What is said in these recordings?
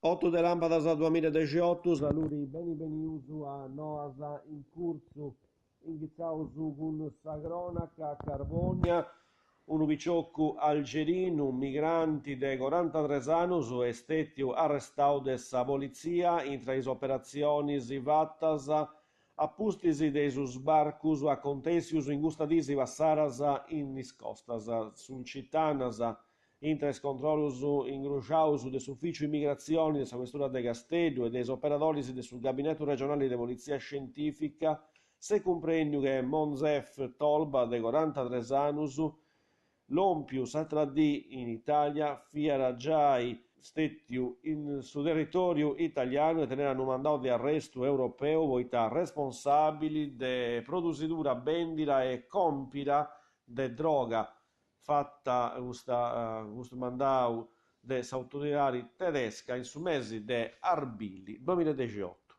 Otu de làmpadas duamilla e dexiotu, saludi beni benius a Noas in Curtzu. Inghitzaus cun sa crònaca, Carbònia, unu piciocu algerinu migranti de corantatres annus est stètiu arrestau de sa politzia intra is operatzionis fatas a pustis de is sbarcus acontèssius in custas diis passadas in is costas sulcitanas. Intra is controllus ingruxaus de s'Ufìciu Immigratzioni de sa Questura de Casteddu e de is operadoris de su Gabinetu Regionali de Politzia Scientìfica s'est cumprèndiu che Monzef Tolba de corantatres annus, lòmpiu s'atra dì in Itàlia, fiat giai stètiu in su territòriu italianu e teniat unu mandau de arrestu europeu poita responsàbili de produsidura, bèndida e còmpira de droga. Fata custa custu mandau de s'autoridadi tedesca in su mesi de arbili duamilla e dexiotu.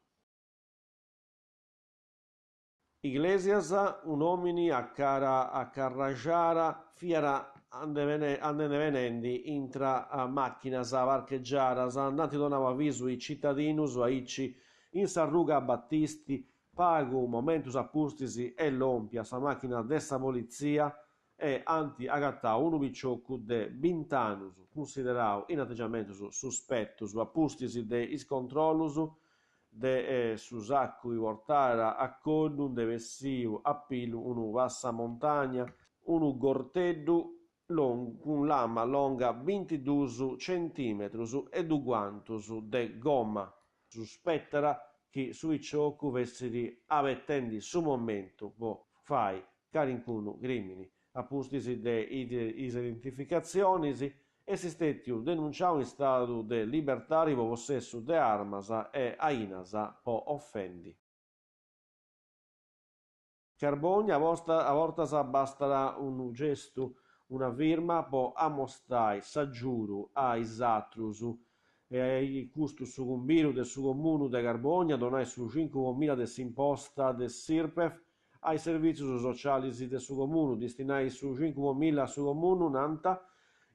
Iglesias, un'òmini a cara acarraxada fiat andendi benendi intra màchinas parchegiadas, nd'ant donau avisu is citadinus aici in s'arruga Battisti, pagu momentus a pustis est lòmpia sa màchina de sa politzia e ant agatau unu piciocu de bint'annus cunsiderau in ategiamentus suspetus a pustis de is controllus de su sacu chi portàt a coddu nd'est bessiu a pillu unu passamontagna, unu gorteddu longu cun lama longa bintiduus centimetrus e dus guantus de gomma. Suspetat chi su piciocu fessit abetendi su momentu po fai calincunu crìmini. A pustis de is identificatzionis est stètiu denunciau in stadu de libertadi po possessu de armas e ainas po ofendi. Carbònia, a bortas bastat unu gestu, una firma po amostai s'agiudu a is atrus. E custu su cumbidu de su Comunu de Carbònia, donai su cincu po milla de s'imposta de s'Irpef a is servìtzius socialis de su Comunu. Destinai su cincu po milla a su Comunu, nant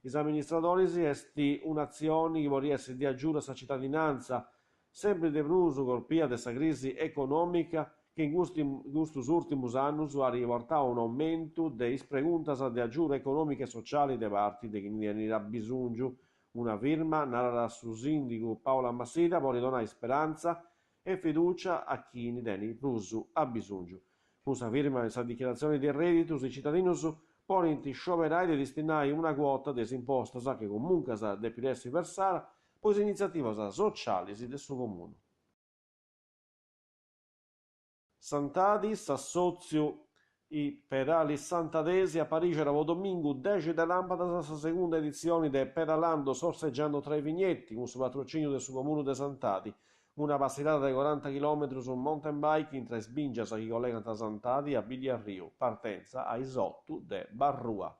is amministradoris, est un'atzioni chi podit essi de agiudu a sa citadinantza, sempri de prus corpia de sa crisi econòmica chi in custus ùrtimus annus at portau a un'aumentu de is preguntas de agiudu econòmicu e sociali de parti de chini tenit abisòngiu. Una firma, narat su sìndigu Paola Massidda, podit donai sperantza e fidùcia a chini tenit prus abisòngiu. Cun sa firma in sa dichiaratzioni de rèditus is citadinus podint scioberai de destinai una cuota de is impostas, chi comuncas depit essi versada, po is initziativas socialis de su Comunu. Santadi, s'assòtziu I Pedali Santadesi aparixat po domingu dexi de làmpadas sa segunda editzioni de Pedalando Sorseggiando tra i vigneti, cun su patrocìniu de su Comunu de Santadi. Una passillada de coranta chilòmetrus mountain bike intra is bìngias chi collegant Santadi a Biddiarriu, partentza a is otu de Barrua.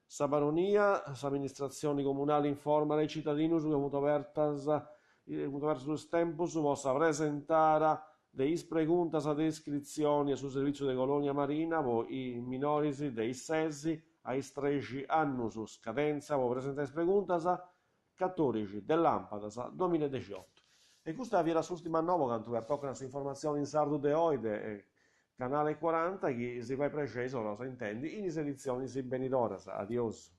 Sa Baronia, s'amministratzioni comunali informat is citadinus chi funt obertas funt obertus is tempus po sa presentada de is preguntas de iscritzioni a su servìtziu de Colònia Marina po is minoris de is ses a is trexi annus, scadèntzia po presentai is preguntas, catòrixi de làmpadas duamilla e dexiotu. E custa fiat s'ùrtima noa po cantu pertocat s'informatzioni in sardu de oi de Canale Cuaranta chi si fait prexei s'torraus a intendi in is editzionis benidoras. Adiosu.